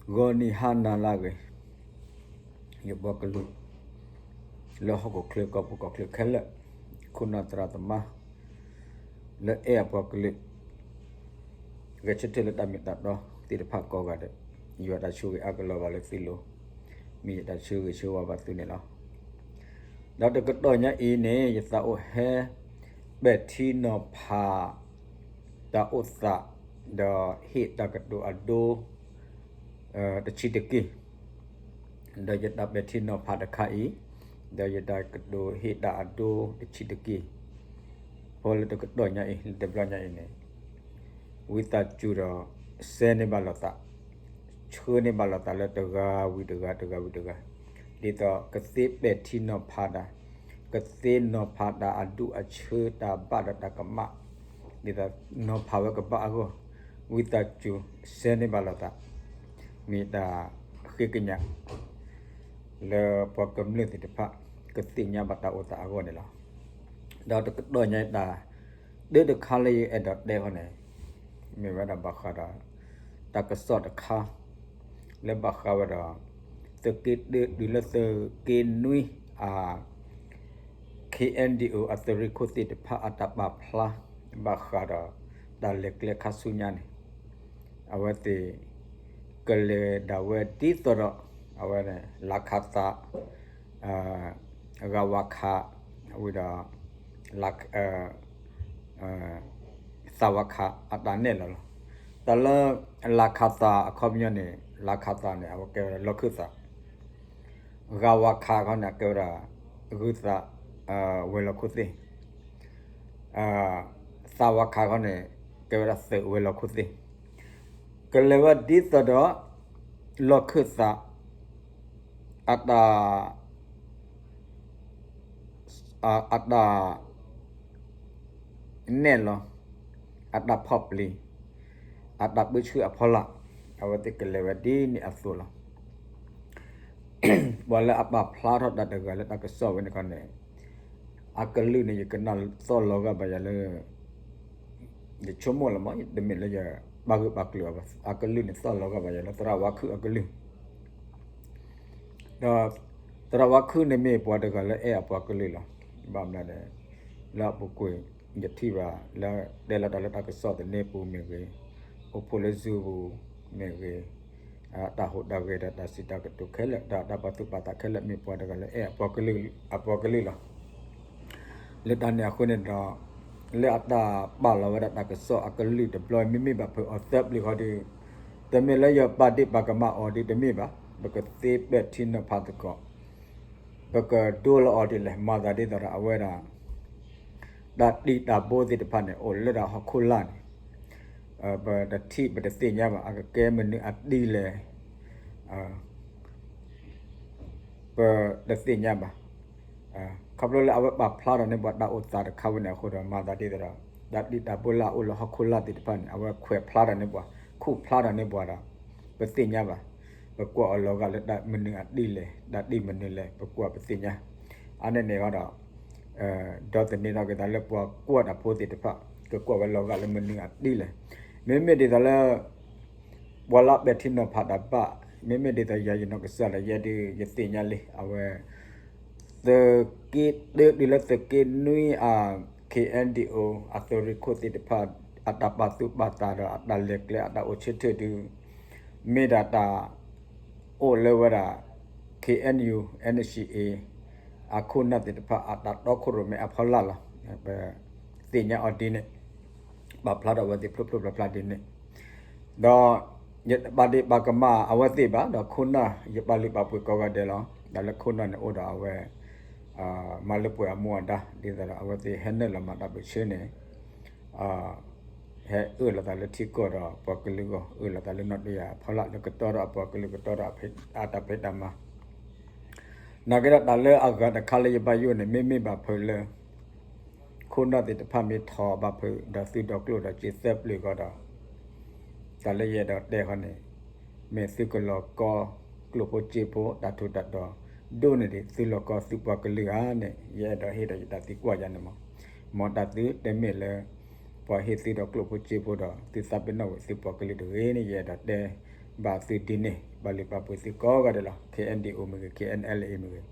ဂီၤနံၤဟါနၤလၢအဂ့ၤ, ယပှၤကလုာ် လၢဟီၣ်ခိၣ်ချၢကီၢ်ပူၤကီၢ်ချၢခဲလၢာ်, ခိၣ်နၢ်သရၣ်သမါ လၢအဲၣ်အပှၤကလုာ် ဂဲၤဆၢထၢၣ်လၢတၢ်မ့ၢ်တၢ်တီသ့ၣ်တဖၣ်ကိးဂၤဒဲး, ယွၤတၢ်ဆိၣ်ဂ့ၤအါကလီၤဘၣ်လၢသုလိၤ, မ့ၢ်ယတၢ်ဆၢဂ့ၤဆၢဝါဘၣ်သုန့ၣ်လီၤ. ဒီးတကတီၢ်ညါအံၤန့ၣ် ယသးအိၣ်ဟဲ ပဲာ်ထံနီၤဖး တၢ်အိၣ်သး ဒီးဟ့ၣ်တၢ်ကတိၤအဒိ တဆံးတက့ၢ်, ဒီးယတၢ်ပဲာ်ထံနီၤဖးတခါအံၤ, ဒီးယတၢ်ကတိၤဟ့ၣ်တၢ်အဒိတဆံးတက့ၢ်, ဖဲလၢတကတီၢ်ညါအံၤ လၢတဘျီညါအံၤန့ၣ် ဝံသးစူၤဒီး စဲန့ၢ်ဘၣ်လိာ်သး, ဆှၢန့ၢ်ဘၣ်လိာ်သးလၢတဂၤဝံၤတဂၤ တဂၤဝံၤတဂၤ, ဒ်သိးကသ့ပဲာ်ထံနီၤဖးတၢ်, ကသ့နီၤဖးတၢ်အဒူၣ်အဆၢတၢ်ဘၣ်ဒီးတၢ်ကမၣ်, ဒ်သိးနီၤဖးဝဲကဘၣ်အဂီၢ်, ဝံသးစူၤ စဲန့ၢ်ဘၣ်လိာ်သး, မ့ၢ်တၢ်ဃ့ကညး လၢပှၤကမျၢၢ်သ့ၣ်တဖၣ် ကသ့ၣ်ညါဘၣ်တၢ်အိၣ်သးအဂီၢ်န့ၣ်လီၤ. ဒီးတကတီၢ်ညါအံၤတၢ် တၢ်တခါလၢယအဲၣ်ဒိးတဲဃီန့ၣ် မ့ၢ်ဝဲဒၣ်ဘၣ်ဃးဒီး တၢ်ကစီၣ်တခါ လၢဘၣ်ဃးဝဲဒီး သုးက့တၢ တုၤလၢသုးက့နွံ အ ခ့ၣ်အဲၣ်ဒံၣ်အိၣ် အသုးရ့ၣ်ခိၣ်သ့ၣ်တဖၣ်အတၢ်ပာ်ဖျါ ဘၣ်ဃးဒီး တၢ်လဲၤကျဲခါဆူညါန့ၣ် အဝဲသ့ၣ် ကလဲၤဒၣ်ဝဲဒ်သိးဒီး အဝဲန့ၣ် လါခးသး ဂၤဝါခး ဝံၤဒီး သးဝါခး အတၢ်နဲၣ်လီၤလီၤ. တၢ်လၢ လါခးသးအခီပညီန့ၣ် လါခးသးန့ၣ် အဝဲကဲဝဲဒၣ်လီၢ်ခၢၣ်သး ဂၤဝါခးခီန့ၣ် အကဲဝဲဒၣ် ဂုၢ်သး ဝဲၤလီၢ်ခိၣ်သ့ၣ်, သးဝါခးခီန့ၣ် ကဲဝဲဒၣ်သုးဝဲၤလီၢ်ခိၣ်သ့ၣ်, ကလဲၤဝဲဒ်သိးဒီး လီၢ်ခၢၣ်သး အတၢ် အတၢ် နဲၣ်လီၤ အတၢ်ဖီၣ်ပျံၤ အတၢ်ပၢဆှၢအဖီလာ် အဝဲသ့ၣ်ကလဲၤဝဲဒ်န့ၣ်အသိးလီၤ. ပှၤလၢအပာ်ဖျါထီၣ်တၢ်တဂၤလၢတၢ်ကစီၣ်ဝဲန့ၣ်ခီန့ၣ် အကလုၢ်န့ၣ် ယကနၣ်သီၣ်လီၤဂာ်ဘၣ်ယၤလၢ ယဆိကမိၣ်လီၤမး တမ့ၢ်လၢယဘၣ်ဂၢၢ်ဘၣ်ကျၢၤအီၤဘၣ် အကလုၢ်န့ၣ်သီၣ်လီၤဂာ်ဘၣ်ယၤလၢ သရၣ်ဝါခုၣ်အကလုၢ် ဒီး သရၣ်ဝါခုၣ်န့ၣ်မ့ၢ်ပှၤတဂၤလၢအဲၣ်အပှၤကလုာ်လီၤ. ဘၣ်မနုၤလဲၣ် လၢအပူၤကွံာ် ယထံၣ်ဘၣ်လၢ တဲလီၤတၢ်လၢတၢ်ကစီၣ်သန့ပူၤမ့ၢ်ဂ့ၤ, အိၣ်ဖှိၣ်လၢ Zoom ပူၤမ့ၢ်ဂ့ၤ, တၢ်ဟူးတၢ်ဂဲၤဒီးတၢ်စံးတၢ်ကတိၤခဲလၢာ် ဒီးတၢ်ပာ်သူၣ်ပာ်သးခဲလၢာ် မ့ၢ်ပှၤတဂၤလၢအဲၣ်အပှၤကလုာ် အပှၤကလုာ်လီၤ. လၢတၢ်န့ၣ်အဃိန့ၣ်ဒီး လၢအတၢ်ပာ်လီၤဝဲဒၣ်တၢ်ကစီၣ်အကလုၢ်တဘျီ မ့မ့ၢ်ဘၣ်ဖုးအီၤသၢပျုၤဃီဒီး တမ့ၢ်လၢယပာ်ဒ့ၣ်ပာ်ကမၣ်အီၤဒ်တမ့ၢ်ဘၣ်, ပကသ့ပဲာ်ထံနီၤဖးသကိး ပကဒိလီၤအီၤဒ်လဲၣ် မၤသးဒ်သိးဒီးအဝဲဒၣ် တၢ်တံာ်တာ်ဘိသ့ၣ်တဖၣ်န့ၣ် အိၣ်လၢဒၣ်ဟီၣ်ခိၣ်လာ်န့ၣ် ပတထံၣ်ပတသ့ၣ်ညါဘၣ် အကကဲမနုၤအတံၢ်လဲၣ် ပတသ့ၣ်ညါဘၣ်. ခီဖျိလၢအဝဲပာ်ဖျါထီၣ်န့ၢ်ပှၤတၢ်အိၣ်သးတခါဝဲန့ၣ်အဃိဒီး မၤသးဒ်သိးဒီး တၢ်တံၢ်တာ်ဘိလၢအအိၣ်လၢဟီၣ်ခိၣ်လာ်သ့ၣ်တဖၣ်န့ၣ် အဝဲခွဲးဖျါထီၣ်န့ၢ်ပှၤ ခူၣ်ဖျါထီၣ်န့ၢ်ပှၤဒီး ပသ့ၣ်ညါဘၣ်. ပကွၢ်အီၤလီၤဂာ်လၢတၢ်မနုၤအတံၢ်လဲၣ် တၢ်တံၢ်မနုၤလဲၣ် ပကွၢ်ပသ့ၣ်ညါ. အါန့ၣ်န့ၣ်ဃီဒီး ဒီးသန့ၤထီၣ်က့ၤသးလၢပှၤကွၢ်တၢ်ဖိသ့ၣ်တဖၣ် ကကွၢ်ဝဲလီၤဂာ်လၢမနုၤအတံၢ်လဲၣ်. မ့မ့ၢ်ဒ်သိးလၢ ပှၤလၢအပဲာ်ထံနီၤဖးတၢ်ဘၣ် မ့မ့ၢ်ဒ်သိးယၤယနီၢ်ကစၢ်ဒီးယဲဒုး ယသ့ၣ်ညါလံ အဝဲ သုးက့တၢ တုၤလၢသုးက့နွံအ ခ့ၣ်အဲၣ်ဒံၣ်အိၣ် အသုးရ့ၣ်ခိၣ်သ့ၣ်တဖၣ် အတၢ်ပာ်သူၣ်ပာ်သးဒီးအတၢ်လဲၤကျဲအတၢ်အိၣ်ဆၢထၢၣ်ဒုး မ့ၢ်ဒၣ်တၢ် အိၣ်လၢဝဲဒၣ် ခ့ၣ်အဲၣ်ယူၣ် အ့ၣ်အ့ၣ် အခိၣ်နၢ်သ့ၣ်တဖၣ် အတၢ်တီခိၣ်ရိၣ်မဲအဖီလာ်လီၤ. ပသ့ၣ်ညါအီၤဒ်န့ၣ် ပာ်ဖျါထီၣ်အဝဲသ့ၣ်ဖျိဖျိဖျါဖျါဒ်န့ၣ် ဒီး ယတပာ်ဒ့ၣ်ပာ်ကမၣ်အဝဲသ့ၣ်ဘၣ် ဒီးခိၣ်နၢ် ယပာ်လုၢ်ပာ်ပှ့ၤကိးဂၤဒဲးလီၤ. ဒီးလၢခိၣ်နၢ်န့ၣ်အိၣ်ဒီးအဝဲ မၤလၢပှဲၤအမူအဒါ ဒ်သိးဒီးအဝဲသ့ၣ်ဟဲနုာ်လီၤမၤတၢ်ပၢၢ်ဆၢန့ၣ် ဟဲအၢၣ်လီၤသးလၢထံကီၢ်ဒီးပှၤကလုာ်အဂီၢ် အၢၣ်လီၤသးလၢနီၢ်တယၢ်အဖီလာ် လၢကတီဒီးအပှၤကလုာ် ကတီဒီးအတၢ်ဖံးတၢ်မၤ နာ်က့ဒီးတၢ်လၢအဂၤတခါလၢယဘၣ်ယိၣ်န့ၣ် မ့မ့ၢ်ဘၣ်ဖုးလၢ ခိၣ်နၢ်သ့ၣ်တဖၣ်မ့ၢ်ထီၣ်ဘၣ်ဖုး ဒီးသုဒီးကျိၣ်ဒီးစ့သၢပျုၤဃီဒီး တၢ်လၢယအဲၣ်ဒိးတဲဃီန့ၣ် မ့ၢ်သုကလီၤကီ ကျိၣ်ဖိစ့ဖိ တၢ်ထူးတၢ်တီၤ ဒိၣ်န့ၢ်ဒံး သုလီၤကီသုပှၤကလုာ်ဧါန့ၣ် ယအဲၣ်ဒိးဟ့ၣ်ဒီးယတၢ်သံကွၢ်ယၤန့ၣ်မး. မ်တၢ်သုတမ့ၢ်လၢ ပှၤဟ့ၣ်သုဒီးကျိၣ်ဖိစ့ဖိဒီး သုသးပ့ၤနီၣ်ဝဲသုပှၤကလုာ်တဂ့ၤန့ၣ် ယအဲၣ်ဒိးတဲ ဘၣ်သုဒ်န့ၣ် ပာ်လုၢ်ပာ်ပှ့ၤသုကိးဂၤဒဲးလီၤ. ခ့ၣ်အဲၣ်ယူၣ်အိၣ်မ့ၢ်ဂ့ၤ, ခ့ၣ်အဲၣ်ယူၣ်အဲလ်အ့ၣ်မ့ၢ်ဂ့ၤ,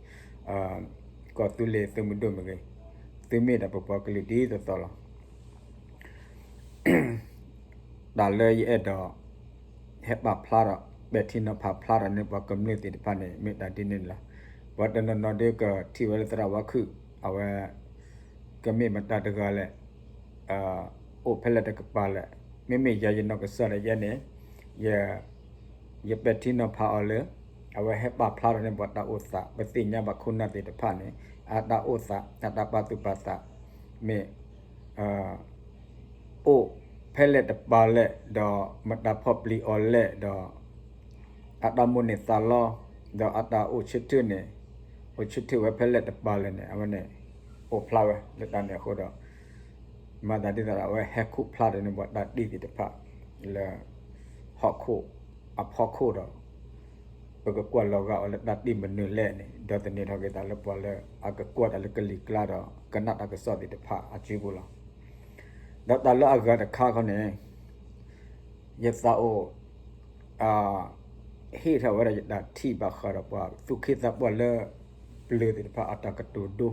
ကီၢ်သူလ့ၤသုးမုၢ်ဒိၣ်မ့ၢ်ဂ့ၤ, သုမ့ၢ်ဒၣ်ပပှၤကလုာ်ဒ်သိးသိးလီၤ. တၢ်လၢယအဲၣ်ဒိး ဟဲပာ်ဖျါဒီး ပဲာ်ထံနီၤဖးဖျါဒီးန့ၢ်ပှၤကမျၢၢ်သ့ၣ်တဖၣ်န့ၣ် မ့ၢ်တၢ်ဒ်န့ၣ်လီၤ. ပှၤတနီၤနီၤဒ်ကထံၣ်ဝဲလၢသရၣ်ဝါခုၣ် အဝဲ ကမ့ၢ်မတၤတဂၤလဲၣ်, အိၣ်ဖဲလဲၣ်တကပၤလဲၣ်, မ့မ့ၢ်ယၤယနီၢ်ကစၢ်ဒၣ်ယဲန့ၣ် ယ ယပဲာ်ထံနီၤဖးအီၤလၢ အဝဲဟဲပာ်ဖျါထီၣ်န့ၢ်ပှၤတၢ်အိၣ်သး ပသ့ၣ်ညါဘၣ်ခိၣ်နၢ်သ့ၣ်တဖၣ်န့ၣ် အတၢ်အိၣ်သး အတၢ်ပာ်သူၣ်ပာ်သး မ့ၢ် အိၣ်ဖဲလဲၣ်တပၤလဲၣ် ဒီးမတၤဖီၣ်ပျံၤအီၤလဲၣ် ဒီး အတၢ်မိၣ်န့ၢ်သးလီ ဒီးအတၢ်အိၣ်ဆၢထၢၣ်န့ၣ် အိၣ်ဆၢထၢၣ်ဝဲဖဲလဲၣ်တပၤလဲၣ်န့ၣ် အဝဲန့ၣ် အိၣ်ဖျါဝဲလၢတၢ်န့ၣ်အဃိဒီး မၤသးဒ်သိးဒီး အဝဲဟဲခူၣ်ဖျါထီၣ်န့ၢ်ပှၤတၢ်တ့ၢ်သ့ၣ်တဖၣ် လၢ ဟီၣ်ခိၣ် အဖီခိၣ်ဒီး ပကကွၢ်လီၤဂာ်အီၤလၢတၢ်တ့ၢ်မနုၤလဲၣ်န့ၣ် ဒီးသန့ၤထီၣ်က့ၤသးလၢပှၤလၢအကကွၢ်တၢ်လၢကလံၤကျါဒီး ကနၣ်တၢ်ကစီၣ်သ့ၣ်တဖၣ်အစုပူၤလီၤ. ဒီးတၢ်လၢအဂၤတခါခီန့ၣ် ယသးအိၣ် ဟ့ၣ်ထီၣ်ဝဲဒၣ်ယတၢ်ထံၣ်ဘၣ်ဃးဒီးပှၤသူၣ်က့သးပှၢ်လၢ ပျၢၤသ့ၣ်တဖၣ်အတၢ်ကတိၤဒိ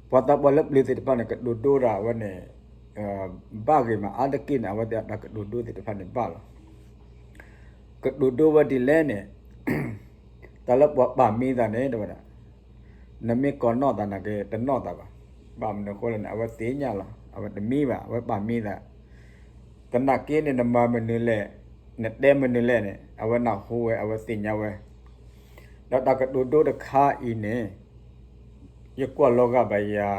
ပှၤသးပှၢ်လၢပျၢၤသ့ၣ်တဖၣ်န့ၣ် ကတိၤဒိဒၣ်ဝဲန့ၣ် ဘၣ်ဂ့ၤမး အါတက့ၢ်န့ၣ် အဝဲသ့ၣ်အတၢ်ကတိၤဒိသ့ၣ်တဖၣ်န့ၣ်ဘၣ်လီၤ. ကတိၤဒိဝဲဒ်လဲၣ်န့ၣ် တၢ်လၢပှၤပာ်မံသးန့ၣ် တဲဝဲဒၣ် နမ့ၢ်ကိးနီၣ်သးနာ်က့ တနီၣ်သးဘၣ်. ဘၣ်မနုၤအဃိလဲၣ်န့ၣ် အဝဲသ့ၣ်ညါလီၤ. အဝဲတမံဘၣ် အဝဲပာ်မံသး. သနာ်က့န့ၣ် နမၤမနုၤလဲၣ်, နတဲမနုၤလဲၣ်န့ၣ် အဝဲနၢ်ဟူဝဲ အဝဲသ့ၣ်ညါဝဲ. ဒီးတၢ်ကတိၤဒိတခါအံၤန့ၣ် ယကွၢ်လီၤဂာ်ဘၣ်ယၤ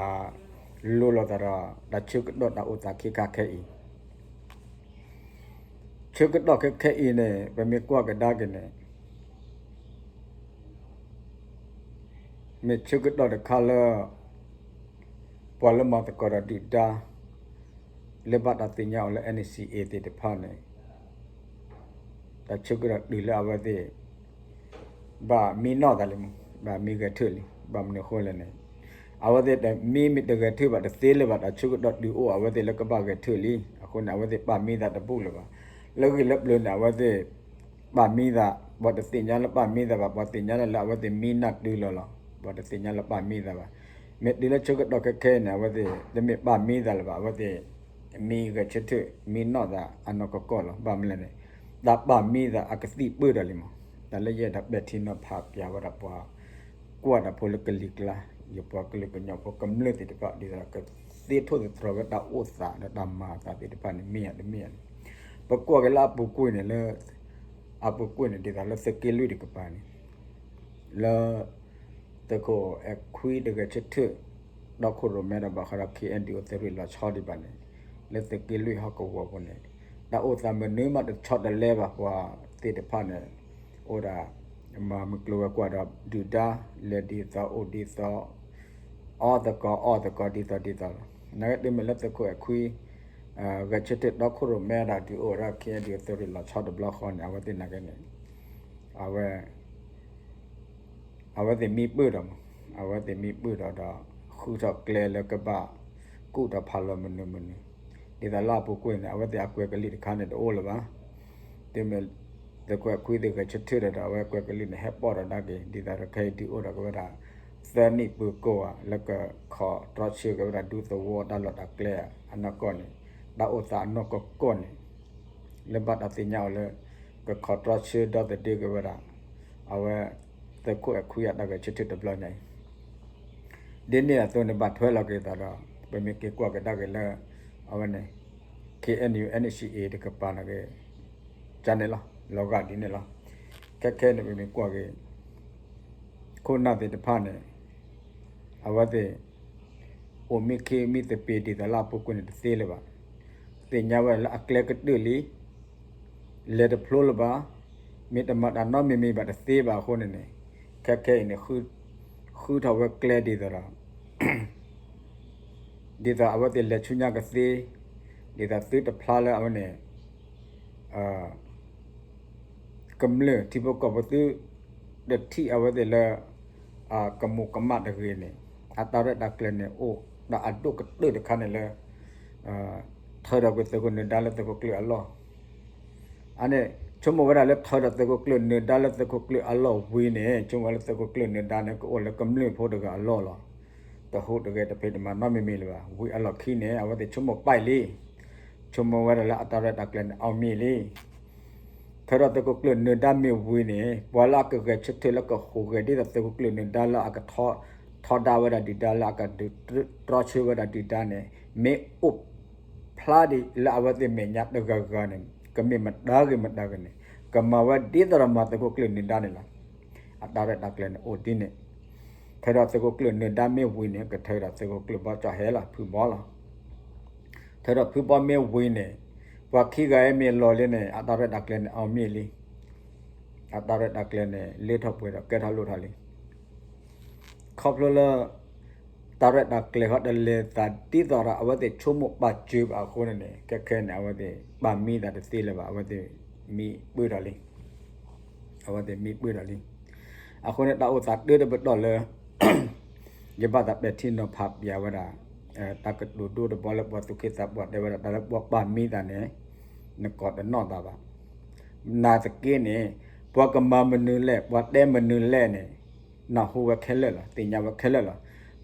လိၤလိာ်သးဒီး တၢ်ဆၢကတီၢ်တၢ်အိၣ်သးခဲခါခဲအံၤ ဆၢကတီၢ်ခဲခဲအံၤန့ၣ် ပမ့ၢ်ကွၢ်ကဒါက့ၤန့ၣ် မ့ၢ်ဆၢကတီၢ်တခါလၢ ပှၤလၢမၤသကိးဒီးဒုၣ်ဒါ လၢဘၣ်တၢ်သ့ၣ်ညါအီၤလၢ NCA သ့ၣ်တဖၣ်န့ၣ် တၢ်ဆၢကတီၢ်တုၤလၢအဝဲသ့ၣ် ဘၣ်မံနီၣ်သးလံမး, ဘၣ်မံဂဲၤထၢၣ်လံ. ဘၣ်မနုၤအဃိလဲၣ်န့ၣ် အဝဲသ့ၣ်တမံမ့ၢ်တဂဲၤထၢၣ်ဘၣ်တသ့လၢၤဘၣ် တၢ်ဆၢကတီၢ်တုၤအိၣ်အဝဲသ့ၣ်လၢကဘၣ်ဂဲၤထၢၣ်လံ. အဃိန့ၣ် အဝဲသ့ၣ်ပာ်မံသးတဘူၣ်လၢၤဘၣ်. လၢဂ့ၢ်လၢပျၢၤန့ၣ် အဝဲသ့ၣ် ပာ်မံသး, ပှၤတသ့ၣ်ညါလၢပာ်မံသးဘၣ်, ပှၤသ့ၣ်ညါလၢအဝဲသ့ၣ်မံနၢ်တုၤလီၤလီၤ. ပှၤတသ့ၣ်ညါလၢပာ်မံသးဘၣ်. မ့ၢ်တုၤလၢဆၢကတီၢ်ခဲခဲအံၤန့ၣ် အဝဲသ့ၣ် တမ့ၢ်ပာ်မံသးလၢၤဘၣ်, အဝဲသ့ၣ် မံဂဲၤဆၢထၢၣ် မံနီၣ်သးအနီၢ်ကီၢ်ကီၢ်လီၤ. ဘၣ်မနုၤလဲၣ်န့ၣ် တၢ်ပာ်မံသးအကသံၣ်ပၢၢ်ဒီးလံမး. တၢ်လၢယအဲၣ်ဒိးပဲာ်ထံနီၤဖးပျးဝဲဒၣ်ပှၤ ကွၢ်တၢ်ဖိလၢကလံၤကျါ, ယပှၤကလုာ်ကညီဖိကမျၢၢ်သ့ၣ်တဖၣ် ဒ်သိးကသ့ထိၣ်သတြီၤဝဲတၢ်အိၣ်သးဒီးတၢ်မၤအသးသ့ၣ်တဖၣ်န့ၣ် မ့ၢ်ဧါတမ့ၢ်ဧါန့ၣ် ပကွၢ်က့ၤလၢအပူၤကွံာ်န့ၣ်လၢ အပူၤကွံာ်န့ၣ် ဒ်သိးလၢသုးက့လွံၢ်တကပၤန့ၣ် လၢ သုးခိၣ်အဲၣ်ခွံတဂဲၤဆၢထၢၣ် ဒီခိၣ်ရိၣ်မဲဒီးဘၣ်ဃးဒီး ခ့ၣ်အဲၣ်ယူၣ်အိၣ် သုးရ့ၣ်လီၤဆီဒံးဘၣ်န့ၣ် လၢသုးက့လွံၢ်ဟီၣ်ကဝီၤပူၤန့ၣ် တၢ်အိၣ်သးမနုၤမးတဆီတလဲဘၣ် ပှၤသ့ၣ်တဖၣ်န့ၣ် အိၣ်ဒၣ် မၤမုၢ်ကျိၤဝဲၤကွာ်ဒီးဒုၣ်ဒါ လဲၤဒ်သိးအိၣ်ဒ်သိး အီၣ်သကိးအီၣ်သကိးဒ်သိးဒ်သိးလီၤ. နာ်က့တုၤမ့ၢ်လၢသုးခိၣ်အဲၣ်ခွံ ဂဲၤဆၢထၢၣ်ဒီခိၣ်ရိၣ်မဲဒီးဒုးအိၣ်ဝဲဒၣ် ခ့ၣ်အဲၣ်ယူၣ်အိၣ် သုးရ့ၣ်လီၤဆီတဘျီဃီန့ၣ် အဝဲသ့ၣ်နာ်က့န့ၣ် အဝဲ အဝဲသ့ၣ်မံပၢၢ်ဒီးမး, အဝဲသ့ၣ်မံပၢၢ်ဒီးဒီး ဃုထီၣ်ကျဲလၢကဘၣ်ကူၣ်ထီၣ်ဖးလီၤမနုၤမနုၤ, ဒ်သိးလၢအပူၤကွံာ်န့ၣ် အဝဲသ့ၣ်အကွဲၤကလုာ်တခါန့ၣ်တအိၣ်လၢၤဘၣ်. တုၤမ့ၢ် သုးခိၣ်အဲၣ်ခွံသ့ၣ်ဂဲၤဆၢထၢၣ်ဒီးဒီး အဝဲကွဲၤကလုာ်န့ၣ် ဟဲပိာ်ထီၣ်ဒၣ်က့ၤ ဒ်သိးဒီးခဲအံၤဒုးအိၣ်ဒီးကဝဲဒၣ် သၢနံၣ်ပူၤကိးဧါ လၢကခိးတြီဆၢက့ၤဝဲဒၣ်ဒူသဝီတၢ်လီၢ်တၢ်ကျဲအနီၢ်ကီၢ်န့ၣ် တၢ်အိၣ်သးအနီၢ်ကီၢ်ကီၢ်န့ၣ် လၢဘၣ်တၢ်သ့ၣ်ညါအီၤလၢ ကခိးတြီဆၢဒီသဒၢက့ၤဝဲဒၣ် အဝဲ သုးခိၣ်အဲၣ်ခွံအတၢ်ဂဲၤဆၢထၢၣ်တဘျီညါအံၤ ဒ်န့ၣ်အသိးန့ၣ် ဘၣ်ထွဲလီၤက့ၤသးဒီး ပမ့ၢ်က့ၤကွၢ်ကဒါက့ၤလၢ အဝဲန့ၣ် ခ့ၣ်အဲၣ်ယူၣ် အၣ်အ့ၣ်စံၣ်အ့ၣ် တကပၤန့ၣ်က့ၤ ကန့ၣ်လီၤ လီၤဂာ်ဒ်န့ၣ်လီၤ. ခဲခဲန့ၣ် ပမ့ၢ်ကွၢ်က့ၤ ခိၣ်နၢ်သ့ၣ်တဖၣ်န့ၣ် အဝဲသ့ၣ် အိၣ်မံခ့မံသပ့ၤဒ်သိးလၢအပူၤကွံာ်န့ၣ်တသ့လၢၤဘၣ်. သ့ၣ်ညါဝဲဒၣ်လၢအကျဲကတၢၢ်လံ လဲၤတဖျိလၢၤဘၣ်. မ့ၢ်တမၤတၢ်နီတမံၤမံၤဘၣ်တသ့ဘၣ်အဃိန့ၣ်န့ၣ် ခဲခဲအံၤန့ၣ် ဃုထီၣ်ဝဲကျဲဒ်သိးဒီး ဒ်သိးအဝဲသ့ၣ်လဲၤဆူညါကသ့ ဒ်သိးသုတဖျါလၢအဝဲန့ၣ် ကမျၢၢ်ထံဖိကီၢ်ဖိသု တထံၣ်အဝဲသ့ၣ်လၢ ကမူးကမၣ်တဂ့ၤန့ၣ် အတၢ်ရဲၣ်တၢ်ကျဲၤန့ၣ်အိၣ်ဒီးအဒိၣ်ကတၢၢ်တခါန့ၣ်လၢ ထၢဒီးကွံာ်သုးခိၣ်နၢၤဒါလၢသုးခိၣ်ကျၢၢ်အလီၢ် အန့ၣ် ဆိကမိၣ်ဝဲဒၣ်လၢထၢဒီးသုးခိၣ်ကျၢၢ်နၢၤဒါလၢသုးခိၣ်ကျၢၢ်အလီၢ်ဝံၤန့ၣ် ဆိကမိၣ်ဝဲလၢသုးခိၣ်ကျၢၢ်နၢၤဒါန့ၣ် ကအိၣ်လၢကမျၢၢ်ဖိတဂၤအလီၢ်လီၤ. တဟူးတဂဲၤတဖံးတမၤနီတမံၤမံၤလၢၤဘၣ်. ဝံၤအလီၢ်ခံန့ၣ် အဝဲသ့ၣ်ဆိကမိၣ်ပာ်လံ, ဆိကမိၣ်ဝဲဒၣ်လၢအတၢ်ရဲၣ်တၢ်ကျဲၤန့ၣ် အောင်မြင်လံ. ထၢဒီးသုးခိၣ်ကျၢၢ်နၢၤဒါမ့ၢ်ဝံၤန့ၣ် ပှၤလၢအကဂဲၤဆၢထၢၣ်လၢကဟူးဂဲၤဒ်သိးသုးခိၣ်ကျၢၢ်နၢၤဒါလၢအကထီဒါဝဲဒၣ်ဒုၣ်ဒါလၢအကဒုးတြီဆၢဝဲဒၣ်ဒုၣ်ဒါန့ၣ် မ့ၢ်အိၣ်ဖျါဒံးလၢအဝဲသ့ၣ်မဲာ်ညါတဂၤဂၤန့ၣ် ကမ့ၢ်မတၤဂ့ၤမတၤဂ့ၤန့ၣ် ကမၤဝဲဒ်သိးဒီးမၤသုးခိၣ်ကျၢၢ်နၢၤဒါန့ၣ်လီၤ. အတၢ်ရဲၣ်တၢ်ကျဲၤန့ၣ်အိၣ်ဒ်န့ၣ်, ထၢဒီးသုးခိၣ်ကျၢၢ်နၢၤဒါမ့ၢ်ဝံၤန့ၣ် ကထၢဒီးသုးခိၣ်ကျၢၢ်ဘီကၠီၣ်ဟဲလီၤ ဖုဘီလီၤ. ထၢဒီးဖုဘီမ့ၢ်ဝံၤန့ၣ် ပှၤခံဂၤအံၤမ့ၢ်လီၤလံန့ၣ် အတၢ်ရဲၣ်တၢ်ကျဲၤန့ၣ် အောင်မြင်လံ. အတၢ်ရဲၣ်တၢ်ကျဲၤန့ၣ် လ့ထီၣ်ပှဲၤဒီးကဲထီၣ်လိၣ်ထီၣ်လံ. ခီဖျိလၢ တၢ်ရဲၣ်တၢ်ကျဲၤဃီတလဲၤသးဒ်သိးဒီးအဝဲသ့ၣ်ဆိကမိၣ်ပာ်စၢၤဘၣ်အဃိန့ၣ်န့ၣ် ခဲခဲန့ၣ် အဝဲသ့ၣ်ပာ်မံသးတသ့လၢၤဘၣ်, အဝဲသ့ၣ်မံပၢၢ်ထီၣ်လံ. အဝဲသ့ၣ်မံပၢၢ်ထီၣ်လံ. အဃိန့ၣ် တၢ်အိၣ်သးတၢတပတီၢ်လၢ ယဘၣ်သးပဲာ်ထံနီၤဖးပၠးဝဲဒၣ် တၢ်ကတိၤဒိတဘီလၢပှၤသူၣ်က့သးပှၢ်တဲဝဲဒၣ် တၢ်လၢပှၤပာ်မံသးန့ၣ် နကိးတနီၣ်သးဘၣ်. နာ်သက့န့ၣ် ပှၤကမၤမနုၤလဲၣ် ပှၤတဲမနုၤလဲၣ်န့ၣ် နၢ်ဟူဝဲခဲလၢာ်လီၤ, သ့ၣ်ညါဝဲခဲလၢာ်လီၤ.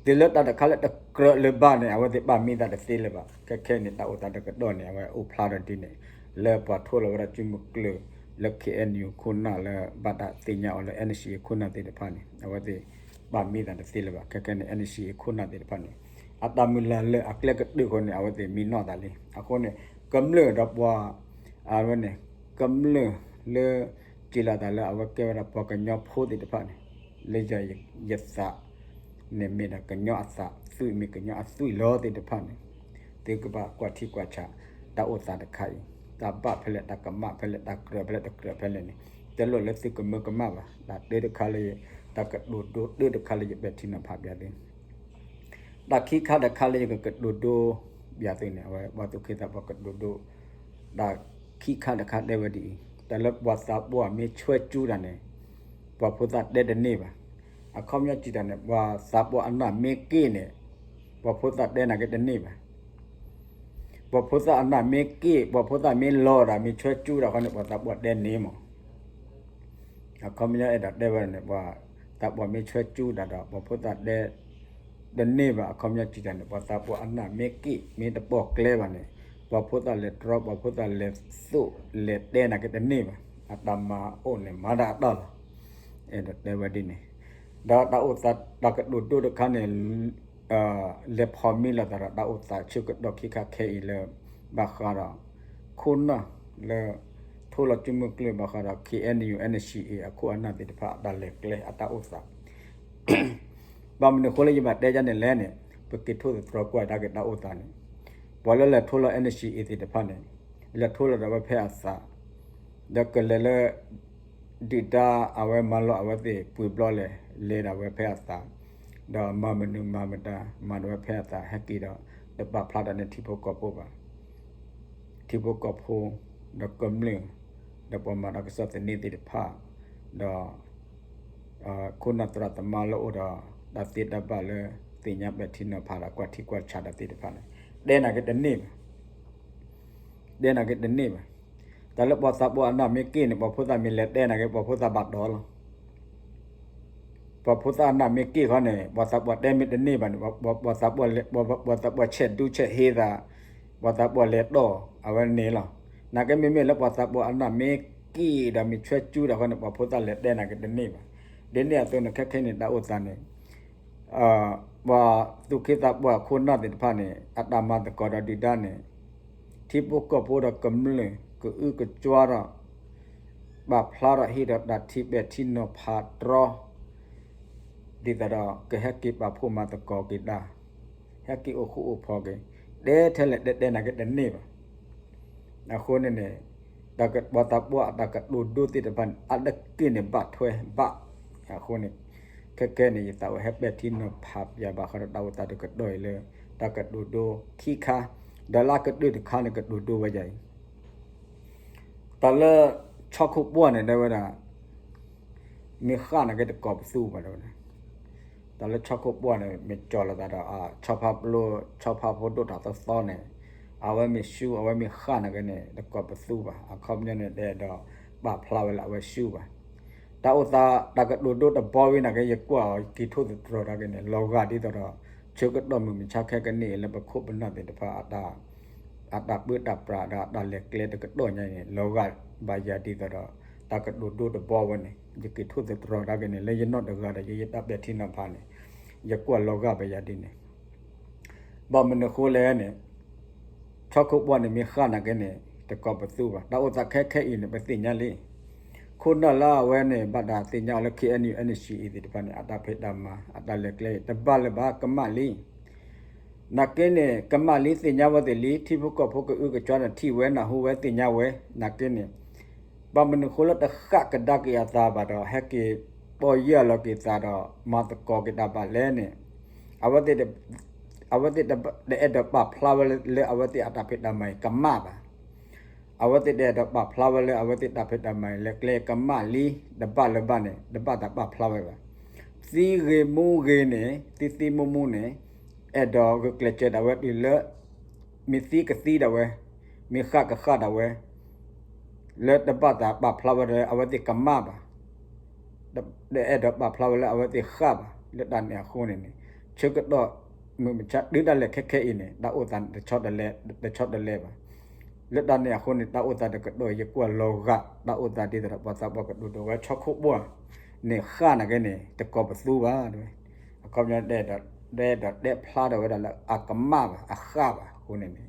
တုၤလၢတၢ်တခါလၢတကြၢးလၢၤဘၣ်န့ၣ် အဝဲသ့ၣ်ပာ်မံသးတသ့လၢၤဘၣ်. ခဲခဲန့ၣ် တၢ်အိၣ်သးတကတီၢ်န့ၣ် အဝဲအိၣ်ဖျါထီၣ်ဒ်န့ၣ် လၢပှၤထိၣ်လီၤဝဲဒၣ်စုမုၢ်ကျၢၢ်လၢ ခ့ၣ်အဲၣ်ယူၣ် ခိၣ်နၢ်လၢဘၣ်တၢ်သ့ၣ်ညါအီၤလၢ NCA ခိၣ်နၢ်သ့ၣ်တဖၣ်န့ၣ် အဝဲသ့ၣ်ပာ်မံသးတသ့လၢၤဘၣ်. ခဲခဲန့ၣ် NCA ခိၣ်နၢ်သ့ၣ်တဖၣ်န့ၣ် အတၢ်မုၢ်လၢ်လၢအကျဲကတၢၢ်ဃီန့ၣ် အဝဲသ့ၣ်မံနီၣ်သးလံ. အဃိန့ၣ် ကမျၢၢ်ဒီးပှၤ အဝဲန့ၣ် ကမျၢၢ်လၢ စံးလီၤသးလၢအဝဲကဲဝဲဒၣ်ပှၤကညီဖိသ့ၣ်တဖၣ်န့ၣ် လၢယၤယသးန့ၣ်မ့ၢ်ဒၣ်ကညီအသး, သွံၣ်မ့ၢ်ကညီအသွံၣ်လီၤသ့ၣ်တဖၣ်န့ၣ် သုကဘၣ်ကွၢ်ထံကွၢ်ဆး တၢ်အိၣ်သးတခါအံၤ တၢ်ဘၣ်ဖဲလဲၣ် တၢ်ကမၣ်ဖဲလဲၣ် တၢ်ကြၢးဖဲလဲၣ် တကြၢးဖဲလဲၣ်န့ၣ် တလိၣ်လၢသုကမၢကမၣ်ဘၣ်. တၢ်တၢတခါလၢ တၢ်ကတိၤဒိတၢတခါလၢယပဲာ်ထံနီၤဖးပၠးသု တၢ်ခံခါတခါလၢယကကတိၤဒိပၠးသုန့ၣ် အဝဲပှၤသူၣ်က့သးပှၢ်ကတိၤဒိ တၢ်ခံခါတခါတဲဝဲဒ်အံၤ, တၢ်လၢပှၤသးပှၢ်မ့ၢ်ဆွဲကၠူတၢ်န့ၣ် ပှၤဖိသၣ်တဲတန့ၢ်ဘၣ်. အခီပညီစံးတၢ်န့ၣ် ပှၤသးပှၢ်အနၢ်မ့ၢ်က့ၣ်န့ၣ် ပှၤဖိသၣ်တဲနၤက့တန့ၢ်ဘၣ်. ပှၤဖိသၣ်အနၢ်မ့ၢ်က့ၣ် ပှၤဖိသၣ်မ့ၢ်လီၤတၢ် မ့ၢ်ဆွဲကၠူတၢ်ဃီန့ၣ် ပှၤသးပှၢ်တဲန့ၢ်မး အခီပညီအဲၣ်ဒိးတဲဝဲန့ၣ် ပှၤသးပှၢ်မ့ၢ်ဆွဲကၠူတၢ်ဒီး ပှၤဖိသၣ်တဲတန့ၢ်ဘၣ်. အခီပညီစံးတၢ်န့ၣ် ပှၤသးပှၢ်အနၢ်မ့ၢ်က့ၣ် မ့ၢ်တပိာ်ကျဲဘၣ်န့ၣ် ပှၤဖိသၣ်လဲၤတြီ ပှၤဖိသၣ်လဲၤသိၣ် လဲၤတဲနၤက့တန့ၢ်ဘၣ်. အတၢ်မၤအိၣ်န့ၣ် မၤတၢ်အတၢ်လီၤ. အဲၣ်ဒိးတဲဝဲဒ်န့ၣ် ဒီးတၢ်အိၣ်သးတၢ်ကတိၤဒိတခါန့ၣ် လဲၤဖီၣ်မံလိာ်သးဒီးတၢ်အိၣ်သးဆၢကတီၢ်ခံခါခဲအံၤလၢ ဘၣ်ဃးဒီး ခိၣ်နၢ်လၢ ထိၣ်လီၤစုမုၢ်ကျၢၢ်ဘၣ်ဃးဒီး KNU NCA အခိၣ်အနၢ်သ့ၣ်တဖၣ်အတၢ်လဲၤကျဲအတၢ်အိၣ်သး ဘၣ်မနုၤအဃိလၢယဘၣ်တဲဒ်န့ၣ်လဲၣ်န့ၣ် ပက့ၤထိၣ်သတြီၤကွၢ်တၢ်က့ၤတၢ်အိၣ်သးန့ၣ် ပှၤလၢလဲၤထိၣ်လီၤ NCA သ့ၣ်တဖၣ်န့ၣ် လဲၤထိၣ်လီၤဒီးဝဲဖဲအသး ဒီးကလဲၤလၢ ဒုၣ်ဒါအဝဲမၤလီၤအဝဲသ့ၣ်ပှ့ၤဘျီလဲၣ် လဲၤဒၣ်ဝဲဖဲအသး ဒီးမၤမနုၤမၤမတၤ မၤဒၣ်ဝဲဖဲအသး ဟဲက့ၤဒီး တပာ်ဖျါတၢ်န့ၣ်ထံဖိကီၢ်ဖိဘၣ် ထံဖိကီၢ်ဖိ ဒီးကမျၢၢ် ဒီးပှၤမၤတၢ်ကစီၣ်သန့သ့ၣ်တဖၣ် ဒီး ခိၣ်နၢ်သရၣ်သမါလၢအိၣ်ဒီး တၢ်သ့တၢ်ဘၣ်လၢ သ့ၣ်ညါပဲာ်ထံနီၤဖးဒီးကွၢ်ထံကွၢ်ဆးတၢ်သ့ၣ်တဖၣ်န့ၣ် တဲနၤက့တန့ၢ်ဘၣ် တဲနၤက့တန့ၢ်ဘၣ်. တၢ်လၢပှၤသးပှၢ်အနၢ်မ့ၢ်က့ၣ်န့ၣ် ပှၤဖိသၣ်မ့ၢ်လဲၤတဲနၤက့ ပှၤဖိသၣ်ဘၣ်တီလီၤ. ပှၤဖိသၣ်အနၢ်မ့ၢ်က့ၣ်ခီန့ၣ် ပှၤသးပှၢ်တဲမ့ၢ်တန့ၢ်ဘၣ်န့ၣ် ပှၤသးပှၢ်လဲၤ ပှၤသးပှၢ်ဆဲးဒူဆဲးဟ့သး ပှၤသးပှၢ်လဲၤတီၢ် အဝဲန့ၣ်လီၤ. နာ်က့မ့မ့ၢ်လၢပှၤသးပှၢ်အနၢ်မ့ၢ် က့ၣ်ဒီးမ့ၢ်ဆွဲကၠူဒီးခီန့ၣ် ပှၤဖိသၣ်လဲၤတဲနၤက့တန့ၢ်ဘၣ်. ဒ်န့ၣ်အသိးန့ၣ် ခဲခဲန့ၣ် တၢ်အိၣ်သးန့ၣ် ပှၤသူၣ်က့သးပှၢ်ခိၣ်နၢ်သ့ၣ်တဖၣ်န့ၣ် အတၢ်မၤသကိးဒီးဒုၣ်ဒါန့ၣ် ထံဖိကီၢ်ဖိဒီးကမျၢၢ် ကအုကစွါဒီး ပာ်ဖျါထီၣ်ဟ့ၣ်ဒီးတၢ်ထံပဲာ်ထံနီၤဖးတြီ ဒ်သိးဒီး ကဟဲက့ၤပာ်ဖှိၣ်မၤသကိးက့ၤတၢ် ဟဲက့ၤအိၣ်ဃူအိၣ်ဖိးက့ၤ တဲထဲလဲၣ်တဲတဲနၤက့တန့ၢ်ဘၣ်. အဃိန့ၣ်န့ၣ် ပှၤသးပှၢ်အတၢ်ကတိၤဒိသ့ၣ်တဖၣ်န့ၣ် အါတက့ၢ်န့ၣ်ဘၣ်ထွဲဘၣ်. အဃိန့ၣ် ခဲခဲန့ၣ် ယသးအိၣ်ဟဲပဲာ်ထံနီၤဖးပၠးဘၣ်ဃးဒီးတၢ်အိၣ်သးတကတီၢ်အံၤလၢ တၢ်ကတိၤဒိခံခါ ဒီးလၢအကတၢၢ်တခါန့ၣ် ကတိၤဒိဝဲဒ်အံၤ တၢ်လၢ ဆီခိၣ်ပှၢ်န့ၣ် တဲဝဲဒၣ် မ့ၢ်ဃၣ်နၤက့တကိးပသူဘၣ် တဲဝဲဒၣ်. တၢ်လၢဆီခိၣ်ပှၢ်န့ၣ် မ့ၢ်ကၠီၤလိာ်သးဒီး ဆီဖါပျိ ဆီဖါဖိဒိၣ်တၢ်သီသီန့ၣ် အဝဲမ့ၢ်ဆူ အဝဲမ့ၢ်ဃၣ်နၤက့န့ၣ် တကိးပသူဘၣ်. အခီပညီန့ၣ် တဲဒီး တၢ်တပာ်ဖျါဝဲလၢအဝဲဆူၣ်ဘၣ်. တၢ်အိၣ်သးတၢ်ကတိၤဒိတဘီဝံၤနာ်က့ ယကွၢ်အီၤက့ၤထိၣ်သတြီၤတၢ်က့န့ၣ် လီၤဂာ်ဒ်သိးဒီး ဆၢကတီၢ်မုၢ်မဆါခဲကနံၣ်အံၤလၢပခိၣ်ပနၢ်သ့ၣ်တဖၣ် အတၢ်ပၢတၢ်ပြးဒီးအတၢ်လဲၤကျဲတကတီၢ်ညါန့ၣ် လီၤဂာ်ဘၣ်ယၤဒ်သိးဒီး တၢ်ကတိၤဒိတဘီဝဲန့ၣ် ယက့ၤထိၣ်သတြီၤတၢ်က့န့ၣ် လၢယနီၢ်တဂၤဒီး ယယတၢ်ပဲာ်ထံနီၤဖးန့ၣ် ယကွၢ်လီၤဂာ်ဘၣ်ယၤဒ်န့ၣ် ဘၣ်မနုၤဃိလဲၣ်န့ၣ် ဆီခိၣ်ဘီန့ၣ်မ့ၢ်ဃၣ်နာ်က့န့ၣ် တကိးပသူဘၣ်. တၢ်အိၣ်သးခဲခဲအံၤန့ၣ် ပသ့ၣ်ညါလံ. ခိၣ်နၢ်လၢအဝဲန့ၣ် ဘၣ်တၢ်သ့ၣ်ညါအီၤလၢ ခ့ၣ်အဲၣ်ယူၣ် အၣ်အဲၣ်ယူၣ် သ့ၣ်တဖၣ်န့ၣ် အတၢ်ဖံးတၢ်မၤ အတၢ်လဲၤကျဲ တဘၣ်လၢၤဘၣ် ကမၣ်လံ နာ်က့န့ၣ် ကမၣ်လံသ့ၣ်ညါဝဲသ့ၣ်လံ ထံဖိကီၢ်ဖိကအုကစွါန့ၣ် ထံၣ်ဝဲနၢ်ဟူဝဲသ့ၣ်ညါဝဲ နာ်က့န့ၣ် ဘၣ်မနုၤဃိလၢတဃၣ်ကဒါက့ၤအသးဘၣ်ဒီး ဟဲက့ၤပီၢ်ယၢ်လီၤက့ၤသးဒီး မၤသကိးက့ၤတၢ်ဘၣ်လဲၣ်န့ၣ် အဝဲသ့ၣ်တ အဝဲသ့ၣ်တအဲၣ်ဒိးပာ်ဖျါဝဲလၢအဝဲသ့ၣ်အတၢ်ဖံးတၢ်မၤအံၤကမၣ်ဘၣ်. အဝဲသ့ၣ်တအဲၣ်ဒိးပာ်ဖျါဝဲလၢအဝဲသ့ၣ်တၢ်ဖံးတၢ်မၤအံၤ လဲၤကျဲကမၣ်လံ တဘၣ်လၢၤဘၣ်န့ၣ် တဘၣ်တၢ်ပာ်ဖျါဝဲဘၣ်. သံဂ့ၤမူဂ့ၤန့ၣ် သံသံမူမူန့ၣ် အဲၣ်ဒိးဂုာ်ကျဲးစၢးဒၣ်ဝဲတုၤလၢ မ့ၢ်သံကသံဒၣ်ဝဲ, မ့ၢ်ဃၣ်ကဃၣ်ဒၣ်ဝဲ, လၢတဘၣ်သးပာ်ဖျါဝဲဒီး အဝဲသ့ၣ်ကမၣ်ဘၣ်, တအဲၣ်ဒိးပာ်ဖျါဝဲလၢအဝဲသ့ၣ်ဃၣ်ဘၣ်. လၢတၢ်န့ၣ်အဃိန့ၣ်န့ၣ် ဆၢကတီၢ်မုၢ်မဆါတုၤဒၣ်လဲာ်ခဲခဲအံၤန့ၣ် တၢ်အိၣ်သးန့ၣ် တဆီတလဲဘၣ်. လၢတၢ်န့ၣ်အဃိန့ၣ် တၢ်အိၣ်သးတကတီၢ် ယကွၢ်လီၤဂာ် တၢ်အိၣ်သးဒ်သိးဒီး ပှၤသးပှၢ်ကတိၤဒိးဝဲ ဆီခိၣ်ဘီန့ၣ် ဃၣ်နာ်က့န့ၣ် တကိးပသူဘၣ်. အခီပညီ တအဲၣ်ဒိးတဲဖျါထီၣ်ဝဲဒၣ်လၢအကမၣ်ဘၣ် အဃၣ်ဘၣ်အဃိန့ၣ်န့ၣ်